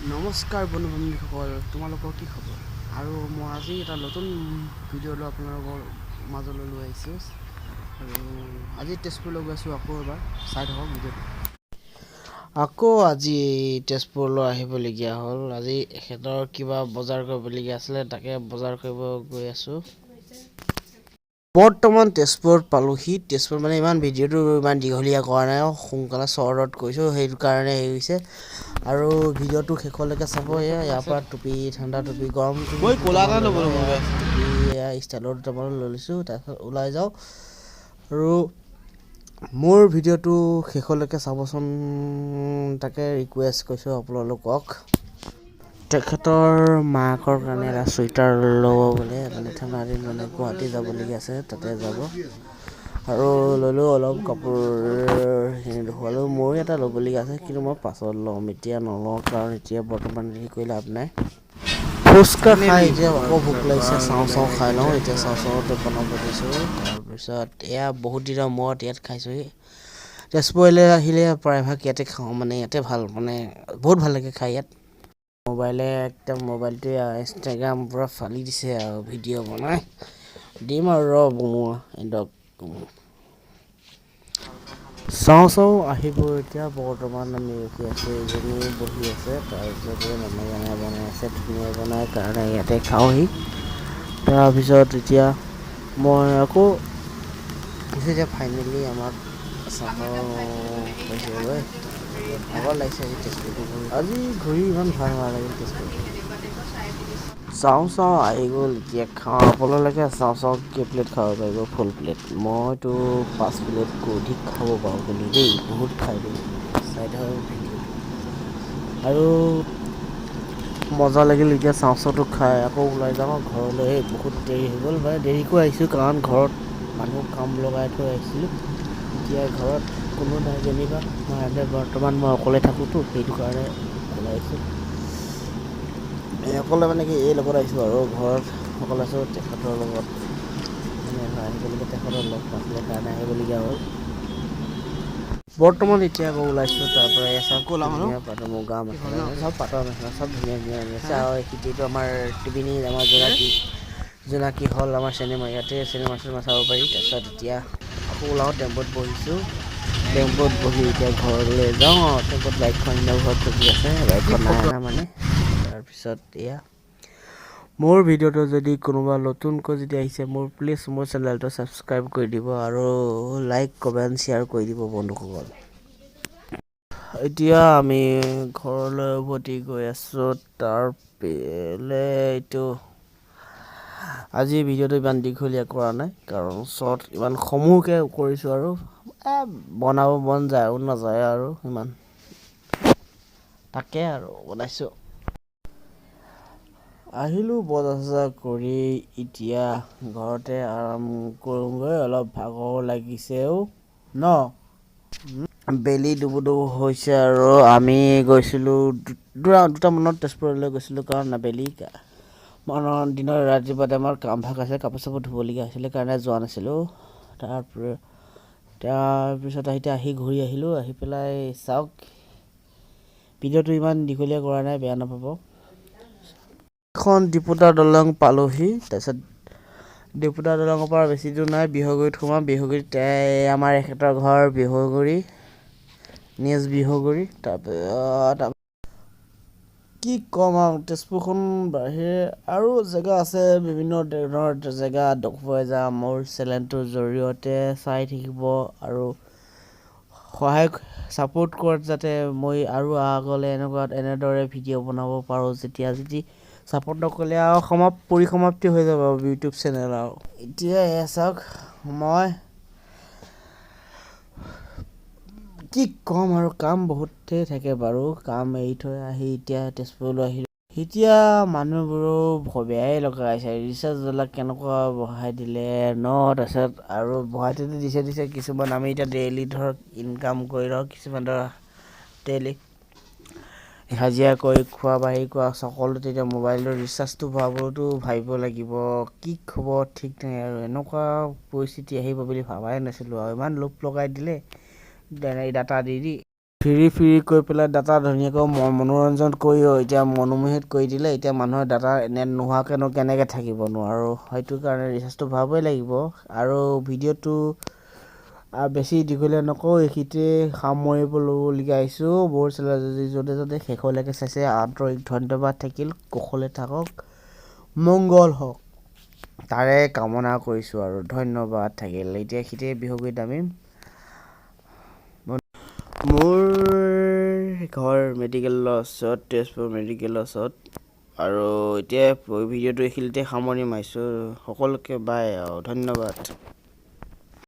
নমস্কাৰ বন্ধু বান্ধৱীসকল, তোমালোকৰ কি খবৰ? আৰু মই আজি এটা নতুন ভিডিঅ' লৈ আপোনালোকৰ মাজলৈ লৈ আহিছোঁ। আৰু আজি তেজপুৰলৈ গৈ আছোঁ আকৌ এবাৰ, চাই থাকক ভিডিঅ'টো। আকৌ আজি তেজপুৰলৈ আহিবলগীয়া হ'ল। আজি এখেতৰ কিবা বজাৰ কৰিবলগীয়া আছিলে, তাকে বজাৰ কৰিব গৈ আছোঁ। বৰ্তমান তেজপুৰত পালোহি। তেজপুৰ মানে ইমান ভিডিঅ'টো ইমান দীঘলীয়া কৰা নাই, সোনকালে চৰ্টত কৰিছোঁ, সেইটো কাৰণে হেৰি হৈছে। আৰু ভিডিঅ'টো শেষলৈকে চাব। এয়া ইয়াৰ পৰা টুপি, ঠাণ্ডা টুপি, গৰম মই ক'লা এটা ল'ব লাগিব। টুপি, এয়া ষ্টাইলৰ দুটামান লৈ লৈছোঁ, তাৰপিছত ওলাই যাওঁ। আৰু মোৰ ভিডিঅ'টো শেষলৈকে চাবচোন, তাকে ৰিকুৱেষ্ট কৰিছোঁ আপোনালোকক। তেখেতৰ মাকৰ কাৰণে এটা চুৱেটাৰ ল'ব বোলে, মানে ঠাণ্ডা দিন, মানে গুৱাহাটী যাবলগীয়া আছে, তাতে যাব। আৰু ল'লোঁ অলপ কাপোৰখিনি দেখুৱালোঁ। ময়ো এটা ল'বলগীয়া আছে, কিন্তু মই পাছত ল'ম, এতিয়া নলওঁ, কাৰণ এতিয়া বৰ্তমান হেৰি কৰি লাভ নাই। ফুচকা খাই এতিয়া আকৌ ভোক লাগিছে, চাওঁ চাওঁ খাই লওঁ। এতিয়া চাওঁ চাওঁতে বনাব দিছোঁ। তাৰপিছত এয়া বহুত দিনৰ মূৰত ইয়াত খাইছোঁহি। তেজপুৰলৈ আহিলে প্ৰায়ভাগ ইয়াতে খাওঁ, মানে ইয়াতে ভাল, মানে বহুত ভাল লাগে খাই ইয়াত। মোবাইলে একদম মোবাইলটোৱে ইনষ্টাগ্ৰাম পূৰা ফালি দিছে আৰু ভিডিঅ' বনাই দিম আৰু ৰ বনোৱা এহঁতক। চাওঁ চাওঁ আহিব। এতিয়া বৰ্তমান আমি ৰখি আছোঁ, এজনী বহি আছে, তাৰপিছত মামাজনে বনাই আছে, ধুনীয়া বনাই কাৰণে ইয়াতে খাওঁহি। তাৰপিছত এতিয়া মই আকৌ এতিয়া ফাইনেলি আমাক চাহ হৈছেগৈ। ভাগৰ লাগিছে আজি তেজপুৰটো ঘূৰি, আজি ঘূৰি ইমান ভাল নালাগিল তেজপুৰ। চাওঁ চাওঁ আহি গ'ল, এতিয়া খাওঁ। আপোনালোকে চাওঁ চাওঁ কেই প্লেট খাব পাৰিব ফুল প্লেট? মইতো 5 প্লেটকৈ অধিক খাব পাৰোঁ কিন্তু দেই, বহুত খাই দিওঁ। চাই থাকক ভিডিঅ'টো। আৰু মজা লাগিল। এতিয়া চাওঁ চাওঁটো খাই আকৌ ওলাই যাওঁ ঘৰলৈ। বহুত দেৰি হৈ গ'ল, মানে দেৰিকৈ আহিছোঁ, কাৰণ ঘৰত মানুহ কাম লগাই থৈ আহিছিলোঁ। এতিয়া ঘৰত কোনো নাই যেনিবা, মই বৰ্তমান মই অকলে থাকোঁতো, সেইটো কাৰণে ওলাই আহিছোঁ। এই অকলে মানে কি, এই লগত আহিছোঁ আৰু ঘৰত অকলে আছোঁ। তেখেতৰ লগত মানে আহিবলগীয়া, তেখেতৰ লগ নাছিলে কাৰণে আহিবলগীয়া হ'ল। বৰ্তমান এতিয়া আকৌ ওলাইছোঁ। তাৰপৰা এয়া চাওক, ধুনীয়া পাটৰ মুগা মেখেলা, চব পাটৰ মেখেলা, চব ধুনীয়া ধুনীয়া আনি আছে। আৰু এইখিনিতো আমাৰ ত্ৰিবেণী, আমাৰ জোনাকী, জোনাকী হল, আমাৰ চিনেমা, ইয়াতে চিনেমা চিনেমা চাব পাৰি। তাৰপিছত এতিয়া আকৌ ওলাওঁ, টেম্পত বহিছোঁ। টেম্পত বহি এতিয়া ঘৰলৈ যাওঁ। টেম্পত বাইকখন এনেও ঘৰত ৰখি আছে, বাইকখন নাই অনা মানে। তাৰপিছত এয়া মোৰ ভিডিঅ'টো যদি কোনোবা নতুনকৈ যদি আহিছে, মোৰ প্লিজ মোৰ চেনেলটো ছাবস্ক্ৰাইব কৰি দিব আৰু লাইক, কমেণ্ট, শ্বেয়াৰ কৰি দিব বন্ধুসকল। এতিয়া আমি ঘৰলৈ উভতি গৈ আছোঁ। তাৰ এইটো আজি ভিডিঅ'টো ইমান দীঘলীয়া কৰা নাই, কাৰণ শ্বৰ্ট ইমান সমূহকৈ কৰিছোঁ আৰু বনাব মন যায় আৰু নাযায় আৰু ইমান, তাকে আৰু বনাইছোঁ। আহিলোঁ বজাৰ চজাৰ কৰি, এতিয়া ঘৰতে আৰাম কৰোঁগৈ, অলপ ভাগৰ লাগিছেও ন। বেলি ডুবু ডুবু হৈছে। আৰু আমি গৈছিলোঁ 2টামানত তেজপুৰলৈ গৈছিলোঁ, কাৰণ আবেলি মানৰ দিনৰ ৰাতিপুৱাতে আমাৰ কাম ভাগ আছে, কাপোৰ চাপোৰ ধুবলগীয়া হৈছিলে কাৰণে যোৱা নাছিলোঁ। তাৰপিছত এতিয়া আহি ঘূৰি আহিলোঁ। আহি পেলাই চাওক, ভিডিঅ'টো ইমান দীঘলীয়া কৰা নাই, বেয়া নাপাব। এখন ডিপুটা দলং পালোহি। তাৰপিছত ডিপুটা দলঙৰ পৰা বেছি দূৰ নাই, বিহগুৰিত সোমাম। বিহগুৰিত আমাৰ এখেতৰ ঘৰ, বিহগুৰি, নিজ বিহগুৰি। তাৰপিছত কি ক'ম আৰু, তেজপুৰখন বাহিৰে আৰু জেগা আছে, বিভিন্ন ধৰণৰ জেগা দেখুৱাই যাম মোৰ চেনেলটোৰ জৰিয়তে। চাই থাকিব আৰু সহায় ছাপোৰ্ট কৰক, যাতে মই আৰু আগলৈ এনেকুৱা এনেদৰে ভিডিঅ' বনাব পাৰোঁ। যেতিয়া যদি ছাপোৰ্ট নকৰিলে আৰু পৰিসমাপ্তি হৈ যাব ইউটিউব চেনেল। আৰু এতিয়া এয়া চাওক, মই কি ক'ম আৰু, কাম বহুতেই থাকে বাৰু, কাম এৰি থৈ আহি এতিয়া তেজপুৰলৈ আহিলোঁ। এতিয়া মানুহবোৰো বেয়াই লগাইছে, ৰিচাৰ্জবিলাক কেনেকুৱা বঢ়াই দিলে ন। তাৰপিছত আৰু বঢ়াইতো দিছে দিছে, কিছুমান আমি এতিয়া ডেইলি ধৰক ইনকাম কৰি ধৰক, কিছুমান ধৰক ডেইলি হাজিৰা কৰি খোৱা বাঢ়ি খোৱা সকলোতে এতিয়া মোবাইলৰ ৰিচাৰ্জটো ভৰাবলৈতো ভাবিব লাগিব। কি হ'ব ঠিক নাই, আৰু এনেকুৱা পৰিস্থিতি আহিব বুলি ভবাই নাছিলোঁ, আৰু ইমান লোভ লগাই দিলে ডাটা দি দি। ফ্ৰী ফ্ৰী কৈ পেলাই ডাটা ধুনীয়াকৈ মনোৰঞ্জন কৰি এতিয়া মনোমোহিত কৰি দিলে। এতিয়া মানুহে ডাটা নেট নোহোৱাকৈনো কেনেকৈ থাকিবনো? আৰু সেইটো কাৰণে ৰিচাৰ্জটো ভৰাবই লাগিব। আৰু ভিডিঅ'টো বেছি দীঘলীয়া নকওঁ, এইখিনিতে সামৰিবলগীয়া আহিছোঁ। মোৰ চেনেল যদি যোনে যোনে শেষলৈকে চাইছে, আন্তৰিক ধন্যবাদ থাকিল। কুশলে থাকক, মংগল হওক, তাৰে কামনা কৰিছোঁ আৰু ধন্যবাদ থাকিল। এতিয়া এইখিনিতে বিহুগীত নামিম। মোৰ ঘৰ মেডিকেলৰ ওচৰত, তেজপুৰ মেডিকেলৰ ওচৰত। আৰু এতিয়া ভিডিঅ'টো এইখিনিতে সামৰণি মাৰিছোঁ। সকলোকে বাই আৰু ধন্যবাদ।